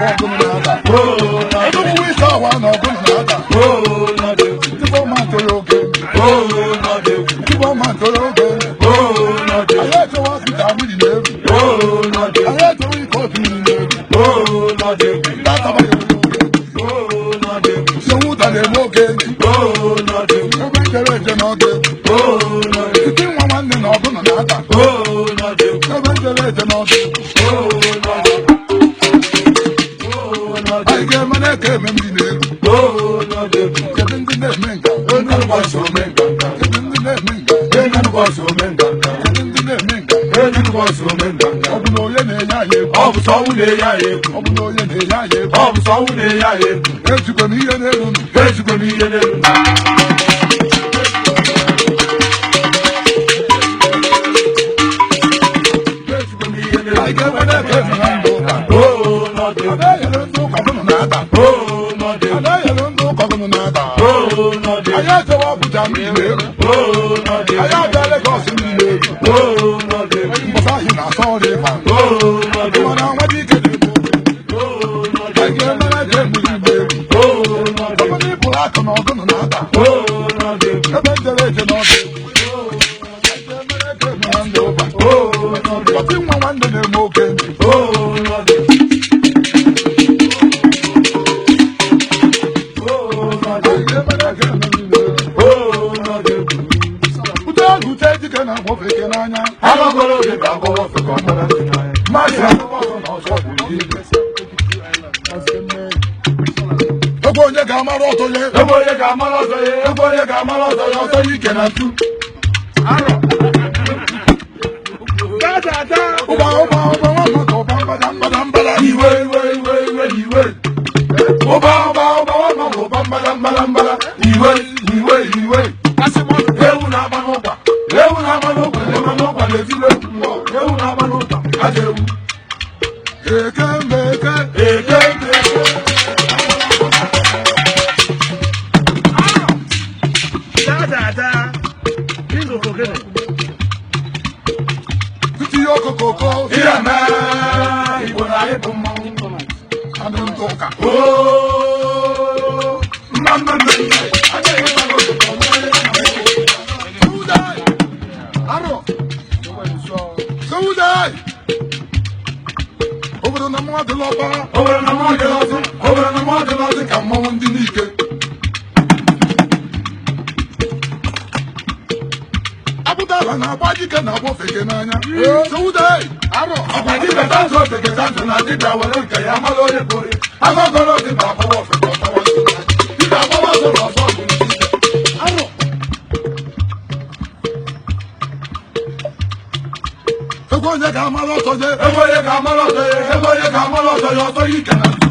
na-agba ọgụnụ na-ada. Enugwu isi ọwa na ọgụnụ na-ada. Tupu ọma ntoro oge. Tupu ọma ntoro oge. Anyị echewa Pita mmiri na-eru. Anyị echewa ike otu mmiri na-eru. Ndị ataba ya oge. Nsogbu ụda na-eme oge. Ebe njere eje n'ọdụ. Titi nwa nwanne na ọgụnụ na-ada. Ebe njere eje n'ọdụ. Anyị ga-eme na-eke eme mmiri na-eru. Kedu ndị na-eme nga? Kedu ndị na-eme nga? Kedu ndị na-eme nga? Ọ bụ na onye na-enye anyị egwu? Ọ bụ sọ ọnwụ na-enye anyị egwu. Ọ bụ na onye na-enye anyị egwu? Ọ bụ sọ ọnwụ na-enye anyị egwu. Ejikwa m ihe n'elu nụ. Ejikwa m ihe n'elu. Ejikwa m ihe n'elu. Anyị ga-eme na-eke eme na ndụ ụka. Oo, n'ọdụ egwu. Ada enyere ndị ụka gụnụ na-ada. Oo, n'ọdụ egwu. Ada enyere ndị ụka gụnụ na-ada. Oo, n'ọdụ egwu. Anyị ejewa Abuja mmiri na-eru. Oo, n'ọdụ egwu. Anyị abịa Legọs mmiri na-eru. Oo, n'ọdụ egwu. Mbọsị anyị na-asọ ọrụ ịba. Oo, n'ọdụ egwu. Mana nwa dike na-eme oge. Oo, n'ọdụ Anyị egwu. ga-eme na-eke mmiri na-eru. Oo, n'ọdụ Ọ egwu. bụ na ịpụrụ akụ na ọgụnụ na-ada. Oo, n'ọdụ egwu. Ebe njere eje n'ọdụ. Anyị ga-eme na-eke eme na ndụ ụka. Oo, n'ọdụ egwu. Ọtị nwa nwanne na-eme okenye. Oo, n'ọdụ egwu. Oo, n'ọdụ Anyị egwu. ga-eme na-eke eme mmiri na-eru. Oo, n'ọdụ egwu. Ute ahụ ute dike na-agba ofeke n'anya. Agbagoro oge ka agbọghọ ọsọ ka ọ mara ntị n'anya. Mmadụ agbụgbọ ọsọ na ọsọ bụ ihe. Egwu onye ga-amara ọtọ ya. Egwu onye ga-amara ọsọ ya, egwu onye ga-amara ọsọ ya, ọsọ ya ike na ntu. Ụba ụba ụba nwa mmadụ ụba mbada mbada mbada. Iwe iwe iwe iwe iwe. Ụba ụba ụba ụba ụba mbada mbada mbada. Iwe iwe iwe. Ewu na-agba n'ụkwa. Ewu na-agba n'ụkwa. Ewu n'ụkwa na-etiri egwu mmụọ. Ewu na-agba n'ụkwa. Ajọ ewu. Eke mbeke. Eke eke. Titi okokoko. Ihe mee Igbo na anyị bụ mmanwụ. Anụ ntụ ụka. Oo. Mma mma mma. Agaghị ịgba n'ụzọ ka ọ nwee. Sewude. Arọ. Sewude. Obodo na mmanwụ adịla ọba. Obere na mmụọ dị ọzọ. Obere na mmanwụ adịla ọzọ ka mmanwụ ndị n'ike. Abụdala na-agba dike na-agba ofeke n'anya. Sewude. Arọ. Ọkwa dibịa tanzụ ofeke tanzụ na dibịa were nke ya mara onye bụ onye. Agọgọrọ dibịa agbawa ofeke ọtawa nsọ. Dibịa agbawa ọsọ na ọsọ bụ ndị dibịa. Arọ. Egwu onye ga-amara ọsọ je. Egwu onye ga-amara ọsọ ya, egwu onye ga-amara ọsọ ya, ọsọ ya ike na ntu.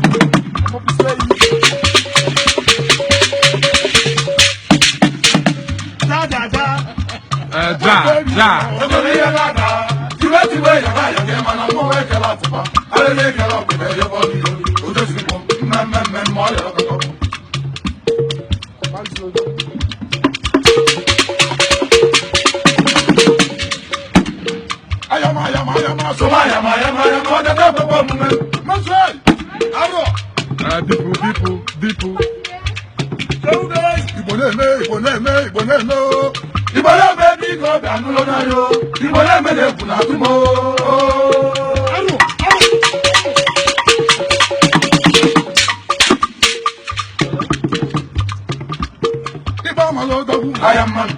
Obere ihe na-ada, tiwe tiwe yaba ya ga mana mmọnwụ ekele atụba. Arịrị ekele ọkụkọ ebe ọ dị iro. Odozigbo mmemme mmemme ọ yọrọ kọkọ. Ayama ayama ayama so. Sụma ya ma ya ma ya ma ọ debe ekwekwe omume. Masị. Arọ. Dipu dipu dipu. Igbo na-eme Igbo na-eme Igbo na-eme o. Igbo na-eme ebe ike ọbịa nụrụ n'anya o. Igbo na-eme na-ekwu na atụ m o. Arọ. Arọ. Igbo amala odogwu. Aya mmanụ.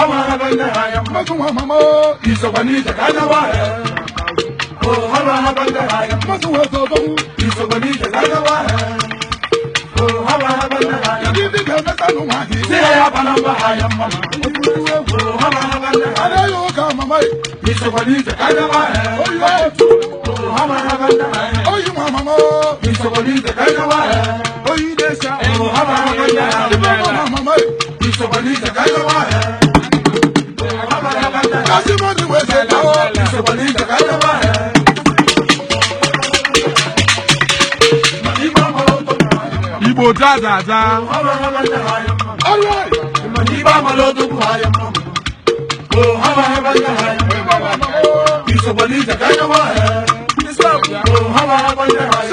Ọ mara be nne ha aya mmanụ. Mmadụ nwa mama o. Isokwa n'ije ka anya gba ha. Ọ mara be nne ha aya mmanụ. Mmadụ nwa eze odogwu. Isokwa n'ije ka anya gba ha. Ọ mara be nne ha aya mmanụ. Kedu ndị ga-emeta n'ụwa gị? Si ya ya bana mba ha aya mmanụ. Ọ mara be nne ha aya Anaghị ụka mama yi. Isokwa n'ije ka anya gba ha. Oyi Ọ mara be nne ha aya oyi nwa mama o. Isokwa n'ije ka anya gba ha. Oyi na-ese ahụ. Ọ mara be nne ha Igbo aya nwa mama yi. Isokwa n'ije ka anya gba ha. Ọ mara be nne ha Kasị mmadụ wee sị ka o. Isokwa n'ije ka anya gba ha. Igbo jajaja. Ọrụ Igbo amala odogwu ha ya mma. Oh, ha ma ha ba ya ha ya. Igbo nwa mama o. Isokwa n'ije ka anya gba ha. Oh, ha ma ha ba ya ha ya.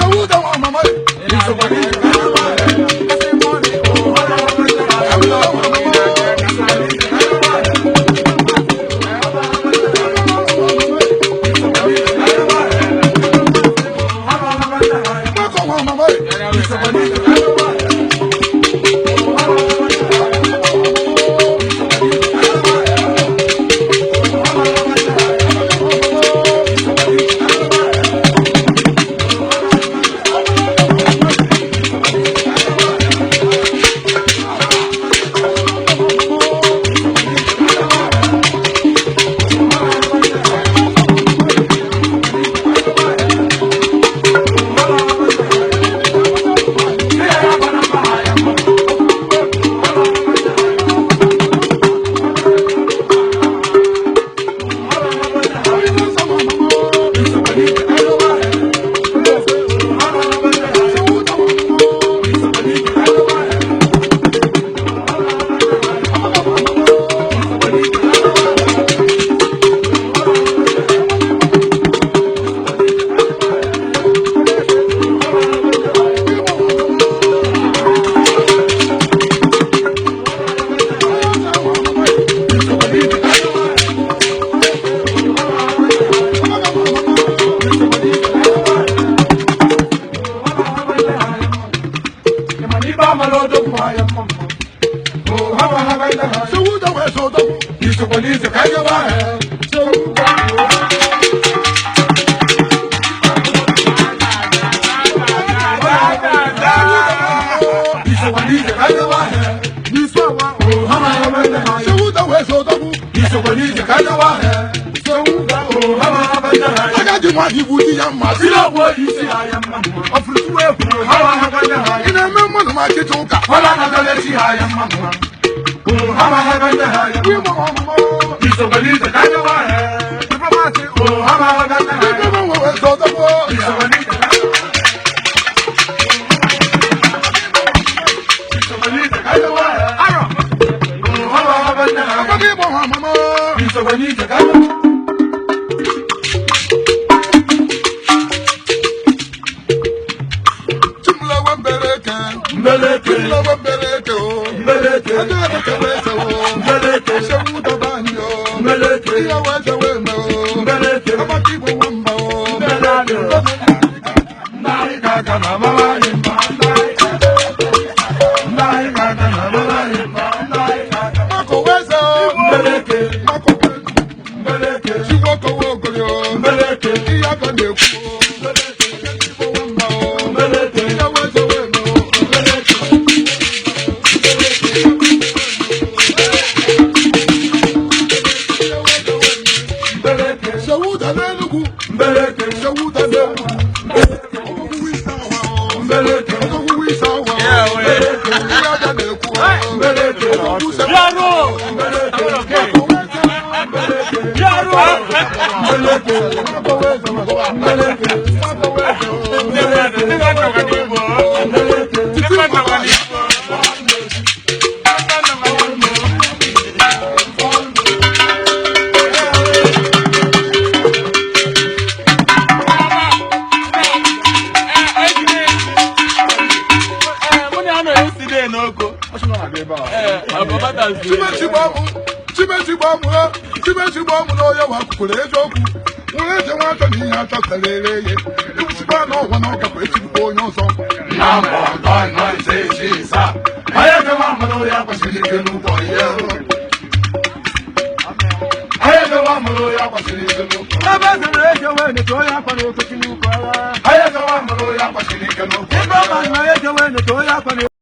Isokwa n'ije ka anyị gba ahịa. Isokwa n'ije ka anyị gba ahịa. N'isu awa o. Ha ma ha ma ndị ha. Sewu da wee so dọgbu. Isokwa n'ije ka anyị gba ahịa. Ha ma ha ma ndị ha. Agadi nwaanyị bụ di ya mma. Sile ọgwụ oyi isi ha ya mma. Ọfụrụfu efu. Ha ma ha ma ndị ha. Ị na-eme mmadụ ma achịcha ụka. Ha na-anatala echi ha ya mma. Ha ma ha ma ndị ha ya mma. Ịma ọmụma. Isokwa n'ije ka anyị gba ahịa. Ha ma ha ma ndị ha. Ibe m wee so dọgbu. Isokwa n'ije ka anyị gba ahịa. Isokwa n'ije ka anyị gba ahịa. Ha ma ha ma ndị ha. Agadi ịgba nwa amama. Isokwa n'ije ka anyị gba Chimlewe mbeleke. Mbeleke. Chimlewe mbeleke o. Mbeleke. Adé ẹ̀kẹ́wé ṣe o. Mbeleke. Ṣéwú dọ́gba ni o. Mbeleke. Ìyàwó ẹ̀ṣẹ̀ wé mẹ́ o. Mbeleke. Ọmọ kí gbogbo wọn bá o. Mako wẹ́sẹ̀ o. Mako wẹ́sẹ̀. Chiwo kowo ogoli o. Iya kan na-ekwu o. Igbo wọn mba o. Ìyàwó ẹ̀ṣẹ̀ wé mẹ́ o. Ṣéwú dà n'Enugu. Ṣéwú dà n'Enugu. Ọgwụgwụ ise awa o. Ọgwụgwụ ise awa o. Iya kan na-ekwu o. Ọgwụgwụ ise awa o. Mako wẹ́sẹ̀ o. Mako wẹ́sẹ̀ o. Mako wẹ́sẹ̀ o. Chimechi gba mụ n'onye wa kwukwuru eziokwu nwere eje nwa achọ na ihe achọ tere ere ihe iwusikwa n'ọgwa na ọgakwa echigbukwa onye ọzọ. Ebe zere eje wee neto onye akwa na-ekochi n'ukwu agha. Ebe ọma na eje wee neto onye akwa na